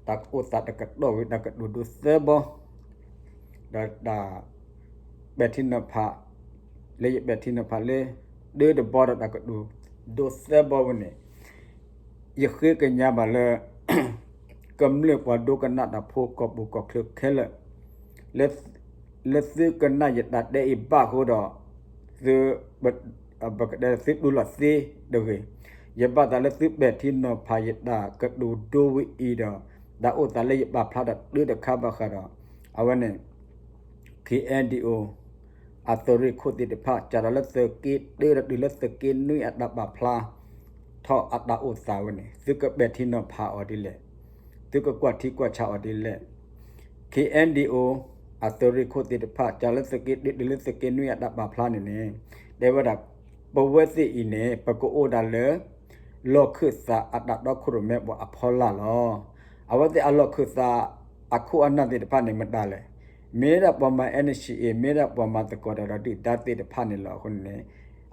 တၢ်အိၣ်သးတကတီၢ်ဝံၤ တၢ်ကတိၤဒိသၢဘီ ဒီးတၢ်ပဲာ်ထံနီၤဖး လၢယပဲာ်ထံနီၤဖးလၢ ဒၢတဘီဒီးတၢ်ကတိၤဒိသၢဘီဝဲန့ၣ် ယဃ့ကညးဘၣ်လၢ ကမျၢၢ်ပှၤဒိကနၣ်တၢ်ဖိကီၢ်ပူၤကီၢ်ချၢခဲလၢာ် လၢသုကနၣ်ယတၢ်တဲအံၤဘၣ်အဃိဒီး သု ပကတဲသုတူၢ်လိာ်သ့တဂ့ၤ. ယဘၣ်သးလၢသုပဲာ်ထံနီၤဖးယတၢ်ကတိၤဒိဝဲအံၤဒီး တၢ်အိၣ်သးလၢယပာ်ဖျါထီၣ်တုၤတခါဘၣ်ဃးဒီး အဝဲန့ၣ် ခ့ၣ်အဲၣ်ယူၣ် အသုးရ့ၣ်ခိၣ်သ့ၣ်တဖၣ် စးထီၣ်လၢသုးက့တၢဒီးတုၤလၢသုးက့နွံအတၢ်ပာ်ဖျါထီၣ်အတၢ်အိၣ်သးဝဲန့ၣ် သုကပဲာ်ထံနီၤဖးအီၤဒ်လဲၣ်, သုကကွၢ်ထံကွၢ်ဆးအီၤဒ်လဲၣ်. ခ့ၣ်အဲၣ်ယူၣ် အသုးရ့ၣ်ခိၣ်သ့ၣ်တဖၣ် စးထီၣ်လၢသုးက့တၢတုၤလၢသုးက့နွံအတၢ်ပာ်ဖျါန့ၣ်န့ၣ် တဲဝဲဒၣ် ပဝဲသ့ၣ်အံၤန့ၣ် ပကအိၣ်ဒၣ်လၢ လီၢ်ခၢၣ်သးအတၢ်တီခိၣ်ရိၣ်မဲပှၤအဖီလာ်လီၤ. အဝဲသ့ၣ်အလီၢ်ခၢၣ်သးအခိၣ်အနၢ်သ့ၣ်တဖၣ်န့ၣ် မတၤလဲၣ်. မ့ၢ်ဒၣ်ပှၤမၤ NCA မ့ၢ်ဒၣ်ပှၤမၤသကိးတၢ်ဒီးဒုၣ်ဒါသ့ၣ်တဖၣ်န့ၣ်လီၤ. အဃိန့ၣ်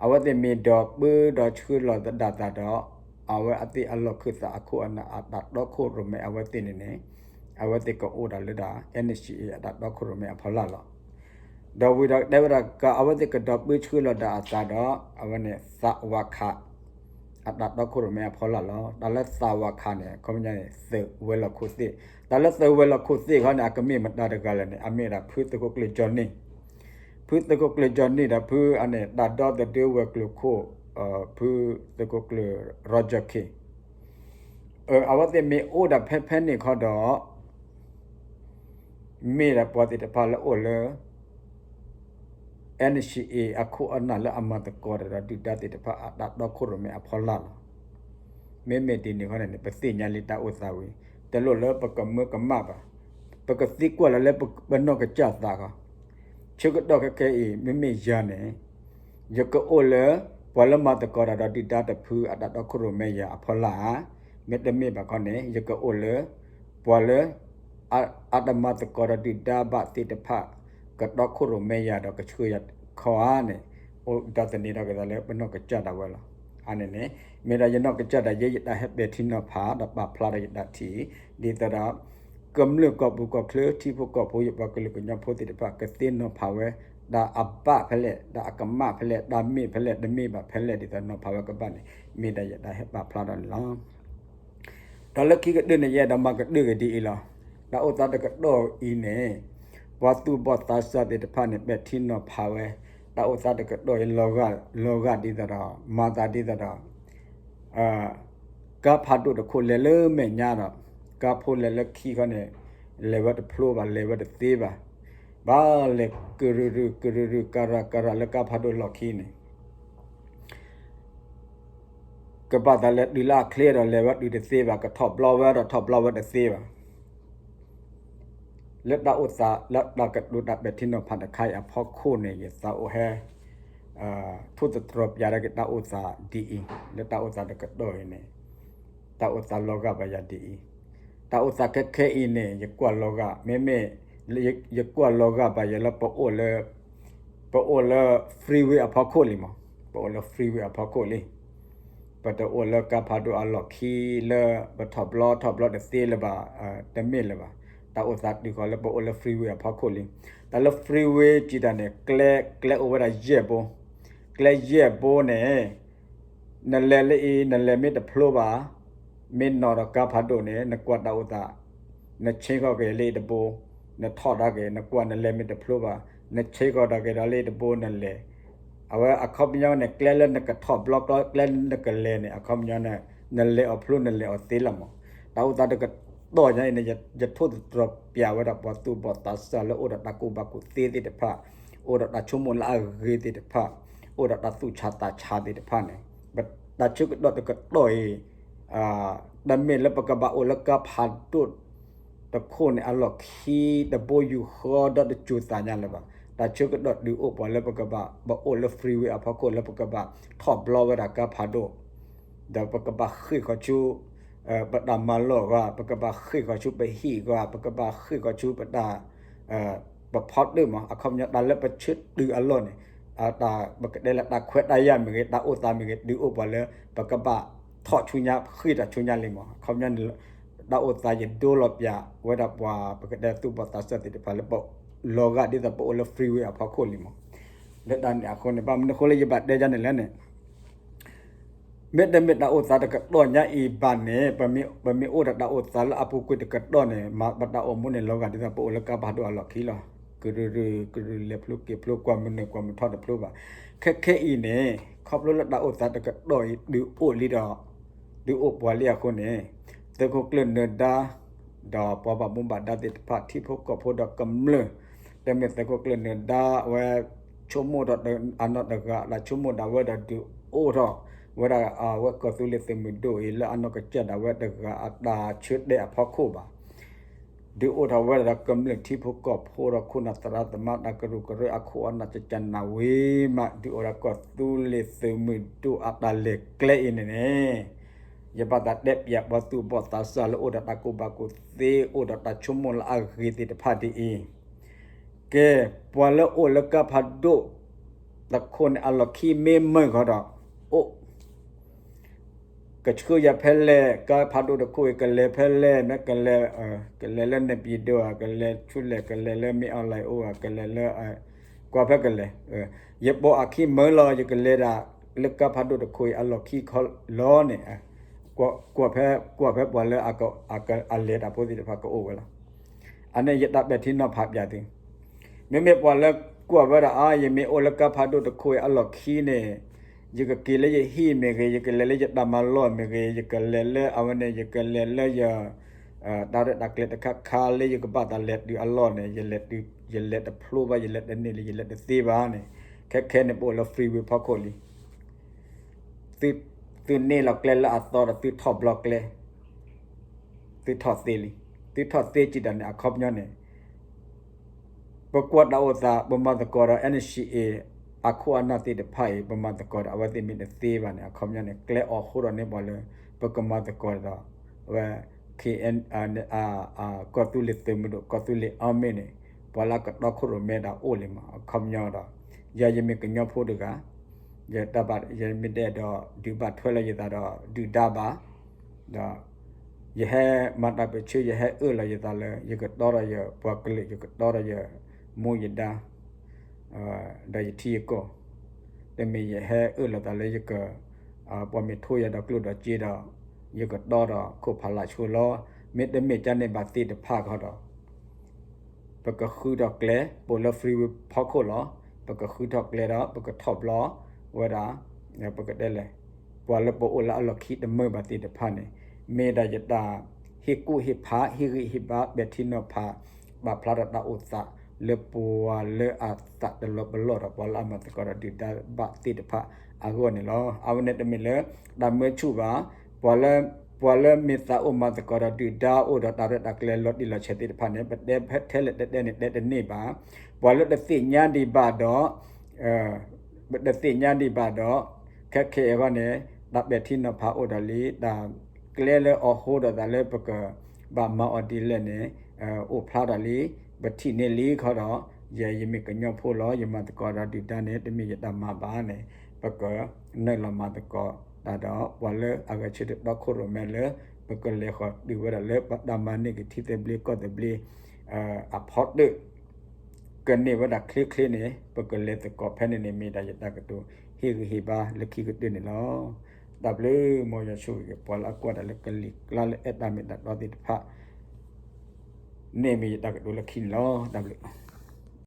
အဝဲသ့ၣ်မ့ၢ်ဒိးပၢဒီးဆှၢလီၤဒၣ်သးဒီး အဝဲအသ့ၣ်အလီၢ်ခၢၣ်သးအခိၣ်အနၢ်အတၢ်တီခိၣ်ရိၣ်မဲအဝဲသ့ၣ်န့ၣ်န့ၣ် အဝဲသ့ၣ်ကအိၣ်ဒၣ်လၢဒၣ် NCA အတၢ်တီခိၣ်ရိၣ်မဲအဖီလာ်လီၤ. ဒီးဝံၤဒီးတဲဝဲဒၣ် ကးအဝဲသ့ၣ်ကဒိးပၢဆှၢလီၤဒၣ်အသးဒီး အဝဲန့ၣ် သးဝးခး အတၢ်တီခိၣ်ရိၣ်မဲအဖီလာ်လီၤ. တၢ်လၢသးဝးခးန့ၣ် အခီပညီန့ၣ် သုးဝဲၤလီၢ်ခိၣ်သ့ၣ်, တၢ်လၢသုးဝဲၤလီၢ်ခိၣ်သ့ၣ်ခီန့ၣ် အကမ့ၢ်မတၤတဂၤလဲၣ်န့ၣ် အမ့ၢ်ဒၣ်ဖုသုးခိၣ်ကျၢၢ်ကၠီနံၣ်, ဖုသုးခိၣ်ကျၢၢ်ကၠီနံၣ်ဒီးဖုအန့ၣ် တၢ်ဒီသဒၢဝဲၤကျိၤခိၣ် ဖုသုးခိၣ်ကျၢၢ် Roger Khin အဝဲသ့ၣ်မ့ၢ်အိၣ်ဒၣ်ဖဲဖဲန့ၣ်ခီဒီး မ့ၢ်ဒၣ်ပှၤသ့ၣ်တဖၣ်လၢအိၣ်လၢ NCA အခိၣ်အနၢ်လၢအမၤသကိးတၢ်ဒီးဒုၣ်ဒါသ့ၣ်တဖၣ်အတၢ်တီခိၣ်ရိၣ်မဲအဖီလာ်လီၤ. မ့မ့ၢ်ဒ်န့ၣ်ခီန့ၣ်န့ၣ် ပသ့ၣ်ညါလံတၢ်အိၣ်သးဝံၤ တလိၣ်လၢပကမၢကမၣ်ဘၣ်. ပကသံကွၢ်လီၤလၢပနီၢ်ကစၢ်သးခီ, ဆၢကတီၢ်ခဲခဲအံၤ မ့မ့ၢ်ယၤန့ၣ် ယကအိၣ်လၢ ပှၤလၢမၤသကိးတၢ်ဒီးဒုၣ်ဒါတဖုအတၢ်တီခိၣ်ရိၣ်မဲယၤအဖီလာ်ဧါ, မ့တမ့ၢ်ဘၣ်ခီန့ၣ် ယကအိၣ်လၢ ပှၤလၢ အတမၤသကိးဒီးဒုၣ်ဒါဘၣ်သ့ၣ်တဖၣ် ကတီခိၣ်ရိၣ်မဲယၤဒီးကဆှၢယၤခီဧါန့ၣ် အိၣ်ဒီးသန့ၤထီၣ်က့ၤသးလၢပနီၢ်ကစၢ်ဒၣ်ဝဲလီၤ. အန့ၣ်န့ၣ် မ့ၢ်ဒၣ်ယနီၢ်ကစၢ်ဒၣ်ယဲ ယတၢ်ဟဲပဲာ်ထံနီၤဖးဒီးပာ်ဖျါဒီးယတၢ်ထံၣ် ဒ်သိးဒီး ကမျၢၢ်ကီၢ်ပူၤကီၢ်ချၢ ထံဖိကီၢ်ဖိ ယပှၤကလုာ်ကညီဖိသ့ၣ်တဖၣ် ကသ့ၣ်နီၤဖးဝဲ တၢ်အဘၣ်ဖဲလဲၣ် တၢ်အကမၣ်ဖဲလဲၣ် တၢ်မ့ၢ်ဖဲလဲၣ် တမ့ၢ်ဘၣ်ဖဲလဲၣ် ဒ်သိးနီၤဖးဝဲကဘၣ်န့ၣ် မ့ၢ်ဒၣ်ယတၢ်ဟဲပာ်ဖျါထီၣ်န့ၣ်လီၤ. ဒီးလၢခံကတၢၢ်န့ၣ် ယအဲၣ်ဒိးမၤကတၢၢ်က့ၤဒ်အံၤလီၤ. တၢ်အိၣ်သးတကတီၢ်အံၤန့ၣ် ပှၤသူၣ်ဘီၣ်သးစၢ်သ့ၣ်တဖၣ်န့ၣ် ပဲာ်ထံနီၤဖးဝဲ တၢ်အိၣ်သးတကတီၢ်အံၤ လီၤဂာ်ဒ်သိးဒီး မၤသးဒ်သိးဒီး ကါဖးဒိၣ်တခိၣ်လဲၤလၢမဲာ်ညါဒီး ကါဖိလဲၤလၢခံခီန့ၣ် လဲၤဝဲတဖျိဘၣ် လဲၤဝဲတသ့ဘၣ်. ဘၣ်လဲၤကရူၢ်ရူၢ် ကရူၢ်ရူၢ် ကရၤကရၤလၢကါဖးဒိၣ်လီၢ်ခံန့ၣ် ကဘၣ်သးလဲၤတုၤလၢအချ့ဒီး လဲၤဝဲတုၤတသ့ဘၣ်, ကထီၣ်ဘျီဝဲဒီး ထီၣ်ဘျီဝဲတသ့ဘၣ်. လၢတၢ်အိၣ်သး လၢတၢ်ကတိၤတၢ်ပဲာ်ထံနီၤဖးတခါအံၤအဖီခိၣ်န့ၣ် ယသးအိၣ်ဟဲ ထိၣ်သတြီၤပျးဒၣ်က့ၤတၢ်အိၣ်သးဒ်အံၤ, လၢတၢ်အိၣ်သးတကတီၢ်အံၤန့ၣ်, တၢ်အိၣ်သးလီၤဂာ်ဘၣ်ယၤဒ်အံၤ, တၢ်အိၣ်သးခဲခဲအံၤန့ၣ် ယကွၢ်လီၤဂာ်, မ့မ့ၢ် ယကွၢ်လီၤဂာ်ဘၣ်ယၤလၢပအိၣ်လၢ ပအိၣ်လၢ freeway အဖီခိၣ်လံမး, ပအိၣ်လၢ freeway အဖီခိၣ်လံ. ပတအိၣ်လၢကါဖးဒိၣ်အလီၢ်ခံလၢ ပထီၣ်ဘျီထီၣ်ဘျီတသ့လၢၤဘၣ်, တမ့ၢ်လၢၤဘၣ်. တၢ်အိၣ်သးတုၤဃီၤလၢပအိၣ်လၢ freeway အဖီခိၣ်လံ. တၢ်လၢ freeway စံးတၢ်န့ၣ် ကျဲ ကျဲအိၣ်ဝဲဒၣ်ယဲၢ်ဘိ, ကျဲယဲၢ်ဘိန့ၣ် နလဲၤလၢအံၤ နလဲၤမ့ၢ်တဖျိဘၣ်, မ့ၢ်နီၣ်ဒီးကါဖးဒိၣ်န့ၣ် နကွၢ်တၢ်အိၣ်သး, နဆ့ကီၢ်က့ၤလၢအံၤတဘိ, နထီၣ်ဒၣ်က့ၤ နကွၢ်နလဲၤမ့ၢ်တဖျိဘၣ်, နဆ့ကီၢ်ဒၣ်က့ၤဒီးလၢအံၤတဘိနလဲၤ. အဝဲအခီပညီန့ၣ် ကျဲလၢနကထီၣ်ဘျီ ကျဲလၢနကလဲၤန့ၣ် အခီပညီန့ၣ် နလဲၤအီၤဖျိနလဲၤအီၤသ့လီၤမး. တၢ်အိၣ်သးတကတီၢ်ညါအံၤန့ၣ် ယထိၣ်သတြီၤပျးဝဲဒၣ်ပှၤသူၣ်ဘီၣ်သးစၢ်လၢအိၣ်ဒီးတၢ်ကူၣ်ဘၣ်ကူၣ်သ့သ့ၣ်တဖၣ်, အိၣ်ဒီးတၢ်ဆိကမိၣ်လၢအဂ့ၤသ့ၣ်တဖၣ်, အိၣ်ဒီးတၢ်သူၣ်ဆးသးဆးသ့ၣ်တဖၣ်န့ၣ်, တၢ်ဆၢကတီၢ်တကတီၢ်အံၤ တမ့ၢ်လၢပကဘၣ်အိၣ်လၢကါဖးဒိၣ်တခိၣ်န့ၣ် အလီၢ်ခံတဘိယူၢ်ဃီဒီးတစူၤသးညါလၢၤဘၣ်. တၢ်ဆၢကတီၢ်ဒုးအိၣ်ပှၤလၢပကဘၣ် ပအိၣ်လၢ freeway အဖီခိၣ်လၢပကဘၣ်ထီၣ်ဘျီဝဲဒၣ်ကါဖးဒိၣ်, ဒီးပကဘၣ်ဃ့ၢ်ဃီၤဆူ ပတၢ်မၤလီၢ်အဂီၢ်, ပကဘၣ်ဃ့ၢ်ဃီၤဆူပဟံၣ်အဂီၢ်, ပကဘၣ်ဃ့ၢ်ဃီၤဆူပတၢ် ပဖီတၢၣ်မး, အခီပညီတၢ်လၢပဆၢတုၤအလီၢ်န့ၣ်, တၢ်ပကတဲလၢတၢ်ခွဲးတၢ်ယာ်မ့ၢ်ဂ့ၤ, တၢ်အိၣ်သးမ့ၢ်ဂ့ၤ, ဒုးအိၣ်ပှၤလၢ ပကဘၣ်ထီၣ်ဆူညါ ဃ့ၢ်တၢ်ဆူညါလံမး. အခီပညီန့ၣ် တၢ်အိၣ်သးယဒိလီၤပျးဝဲဒၣ်ပှၤ ပကတဲသူၣ်ဘီၣ်သးစၢ်သ့ၣ်တဖၣ်လၢပလီၤဂာ်ဒ်သိးပအိၣ်လၢ freeway အဖီခိၣ်လံမး. လၢတၢ်န့ၣ်အဃိန့ၣ် ဘၣ်မနုၤအဃိလၢယဘၣ်တဲယၤန့ၣ်လဲၣ်န့ၣ် မ့တမ့ၢ်တၢ်အိၣ်သးတကတီၢ်ညါအံၤဘၣ်န့ၣ်, ပမ့ၢ်အိၣ်ဒီးတၢ်အိၣ်သးလၢအပူၤကွံာ်တကတီၢ်န့ၣ်, ပတၢ်အိၣ်မူန့ၣ်လီၤဂာ်ဒ်သိးပအိၣ်လၢကါဖးဒိၣ်အလီၢ်ခံလီၤ. ကရူၢ်ကရူၢ်လဲၤဖျိက့ၤဖျိ ကွၢ်မနုၤကွၢ်မထီၣ်တဖျိဘၣ်. ခဲခဲအံၤန့ၣ် ခီဖျိလၢတၢ်အိၣ်သးတကတီၢ်အံၤ ဒုးအိၣ်လံဒီး ဒုးအိၣ်ပှၤလံအဃိန့ၣ်, သုးခိၣ်ကျၢၢ်နၢၤဒါ ဒီးပှၤဘၣ်မူဘၣ်ဒါသ့ၣ်တဖၣ် ထံဖိကီၢ်ဖိဒီးကမျၢၢ်, တမ့ၢ်သုးခိၣ်ကျၢၢ်နၢၤဒါ အဝဲဆိကမိၣ်ဒီးအနီၢ်တဂၤ တၢ်ဆိကမိၣ်ဒၣ်ဝဲဒီးဒုးအိၣ်ထီၣ်ဝဲဒၣ် အဝဲကီၢ်သူလ့ၤသုးမုၢ်ဒိၣ်အံၤ လၢအနီၢ်ကစၢ်ဒၣ်ဝဲတဂၤအတၢ်ဆၢတဲာ်အဖီခိၣ်ဘၣ်. ဒုးအိၣ်ထီၣ်ဝဲဒၣ်ဒီးကမျၢၢ်ထံဖိကီၢ်ဖိဒီးခိၣ်နၢ်သရၣ်သမါ တၢ်ကရူၢ်ကရၢအခိၣ်အနၢ် ကကနၣ်ဝံၤမး ဒုးအိၣ်ဒီးကီၢ်သူလ့ၤသုးမုၢ်ဒိၣ်အတၢ်လဲၤကျဲအံၤန့ၣ်န့ၣ်, ယဘၣ်သးတဲပျးပှၤသူၣ်ဘီၣ်သးစၢ်လၢအိၣ်ဒီးတၢ်ကူၣ်ဘၣ်ကူၣ်သ့ အိၣ်ဒီးတၢ်ဆိကမိၣ်လၢအဂ့ၤသ့ၣ်တဖၣ်ဒ်အံၤ, ကဲ, ပှၤလၢအိၣ်လၢကါဖးဒိၣ်တခိၣ်န့ၣ် အလီၢ်ခံမ့ၢ်မုာ်ဃီဒီး အိၣ် ကဆှၢယၤဖဲလဲၣ်, ကါဖးဒိၣ်တခိၣ်အံၤ ကလဲၤဖဲလဲၣ်, မ့ၢ်ကလဲၤ, ကလဲၤလၢန့ၣ်ပံၤဒိၣ်ဧါ, ကလဲၤဆူလဲၣ်, ကလဲၤလၢမ့ၢ်အီၣ်လဲၣ်အိၣ်ဧါ, ကလဲၤလၢ, ကွၢ်ဖဲကလဲၤ, ယပိာ်အခံမုာ်လီၤ, ယကလဲၤဒၣ်လၢကါဖးဒိၣ်တခိၣ်အံၤအလီၢ်ခံခီလီၤန့ၣ်, ကွၢ်ဖဲ, ကွၢ်ဖဲပှၤလၢအလဲၤတၢ်ဖိသ့ၣ်တဖၣ်ကအိၣ်ဝဲလီၤ. အန့ၣ်ယတၢ်ပဲာ်ထံနီၤဖးပျးသု မ့မ့ၢ်ပှၤလၢကွၢ်ဝဲဒၣ်အါ ယမ့ၢ်အိၣ်လၢကါဖးဒိၣ်တခိၣ်အံၤအလီၢ်ခံန့ၣ်, ယကက့ၤလၢယဟံၣ်မ့ၢ်ဂ့ၤ, ယကလဲၤလၢယတၢ်မၤလီၢ်မ့ၢ်ဂ့ၤ, ယကလဲၤလၢအဝဲန့ၣ်, ယကလဲၤလၢယ တၢ်ရဲၣ်တၢ်ကျဲၤတခါခါလၢယကဘၣ်သးလဲၤတုၤအလီၢ်န့ၣ်, ယလဲၤတဖျိဘၣ်, ယလဲၤတန့ၢ်လၢယလဲၤတသ့ဘၣ်န့ၣ်, ခဲခဲန့ၣ်ပအိၣ်လၢ freeway ဖီခိၣ်လံ. သုန့ၢ်လီၤကျဲလၢအသီဒီးသုထီၣ်ဘျီကျဲ, သုထီၣ်သ့လံ. သုထီၣ်သ့စံးတၢ်န့ၣ် အခီပညီန့ၣ် ပကွၢ်တၢ်အိၣ်သး ပမၤသကိးဒီး NCA အခိၣ်အနၢ်သ့ၣ်တဖၣ်အံၤ ပမၤသကိးဒီးအဝဲသ့ၣ်မ့ၢ်တသ့ဘၣ်န့ၣ် အခီပညီန့ၣ် ကျဲအိၣ်ဃိဒီးန့ၢ်ပှၤလၢ ပကမၤသကိးဒီး အဝဲ ကီၢ်သူလ့ၤသုးမုၢ်ဒိၣ် ကီၢ်သူလ့ၤအါမ့ၢ်န့ၣ် ပှၤလၢအကတီခိၣ်ရိၣ်မဲဒၣ်အိၣ်လံမး အခီပညီဒီး ယၤယမ့ၢ်ကညီဖိတဂၤ ယတၢ်ဘၣ်ယမ့ၢ်တဲဒီး ဒုးဘၣ်ထွဲလီၤယသးဒီး ဒုၣ်ဒါဘၣ် ဒီး ယဟဲမၤတၢ်ပၢၢ်ဆၢ ယဟဲအၢၣ်လီၤယသးလၢ ယကတီဒီးယပှၤကလုာ် ယကတီဒီးယမိၢ်ယဒါ ဒီးယထံယကီၢ် တမ့ၢ်ယဟဲအၢၣ်လီၤသးလၢယက ပှၤမ့ၢ်ထိယၤဒီးကျိၣ်ဒီးစ့ဒီး ယကတီဒီးခိၣ်ဖးလၢ်ဆိလီၤ. မ့တမ့ၢ်ကန့ၣ်ဘၣ်သ့ၣ်တဖၣ်ခီဒီး ပကဃုထီၣ်ကျဲ ပအိၣ်လၢ freeway ဖီခိၣ်လီၤ. ပကဃုထီၣ်ကျဲဒီး ပကထီၣ်ဘျီဝဲဒၣ် ပကတဲလဲၣ် ပှၤလၢပအိၣ်လၢအလီၢ်ခံတမုာ်ဘၣ်သ့ၣ်တဖၣ်န့ၣ် မ့ၢ်ဒၣ်ယတၢ်ဟ့ၣ်ကူၣ်ဟ့ၣ်ဖး ဟ့ၣ်ဂံၢ်ဟ့ၣ်ဘါ ပဲာ်ထံနီၤဖး ပာ်ဖျါထီၣ်တၢ်အိၣ်သး လၢပှၤလၢအသးတလီၤပလိာ်ဒီး ပှၤလၢအမၤသကိးဒီးဒုၣ်ဒါဘၣ်သ့ၣ်တဖၣ်အဂီၢ်န့ၣ်လီၤ. အဝဲန့ၣ်တမ့ၢ်လၢတၢ်မၢဆူၣ်ဘၣ် ပှၤလၢ ပှၤလၢမ့ၢ်သးအိၣ်မၤသကိးဒီးဒုၣ်ဒါအိၣ်ဒီးတၢ်ရဲၣ်တၢ်ကျဲၤလီၤတံၢ်လီၤဆဲးသ့ၣ်တဖၣ်န့ၣ် ပတဲထဲလဲၣ်တဲတဲန့ၣ်တဲတန့ၢ်ဘၣ်. ပှၤလၢတသ့ၣ်ညါဒံးဘၣ်ဒီး ပတသ့ၣ်ညါဒံးဘၣ်ဒီး ခဲခဲအံၤအဂီၢ်န့ၣ် တၢ်ပဲာ်ထံနီၤဖးအိၣ်ဒီးလံ, တၢ်ကျဲလၢအီၤဟိဒီးသးလၢပကဘၣ်မၤအီၤဒ်လဲၣ်န့ၣ် အိၣ်ဖျါဒီးလံ, ပထံၣ်န့ၢ်လံခီဒီး ယဲယမ့ၢ်ကညီဖိလီၤ, ယမၤသကိးဒီးဒုၣ်ဒါန့ၣ် တမ့ၢ်ယတၢ်မၤဘၣ်န့ၣ် ပကနုာ်လီၤမၤသကိးတၢ်ဒီး ပှၤလၢအဂဲၤဆၢထၢၣ်တီခိၣ်ရိၣ်မဲလၢ ပကလဲၤဃီၤတုၤဝဲဒၣ်လၢပတၢ်မၤန့ၢ်က့ၤထံသဘျ့ကီၢ်သဘျ့ အဖီတၢၣ် ကန့ၢ်ဝဲဒၣ်ချ့ချ့န့ၣ် ပကလဲၤသကိးဖဲန့ၣ်န့ၣ် မ့ၢ်ဒၣ်ယတၢ်ကတိၤဟ့ၣ်ဂံၢ်ဟ့ၣ်ဘါလၢခံကတၢၢ်န့ၣ်လီၤ. တၢ်ဘျုး မ်ယွၤဆိၣ်ဂ့ၤက့ၤပှၤလၢအကွၢ်တၢ်လၢကလံၤကျါလၢအဲၣ်တၢ်မ့ၢ်တၢ်တီသ့ၣ်တဖၣ် န့ၣ်မ့ၢ်ယတၢ်ကတိၤလၢခံန့ၣ်လီၤ. တၢ်ဘျုး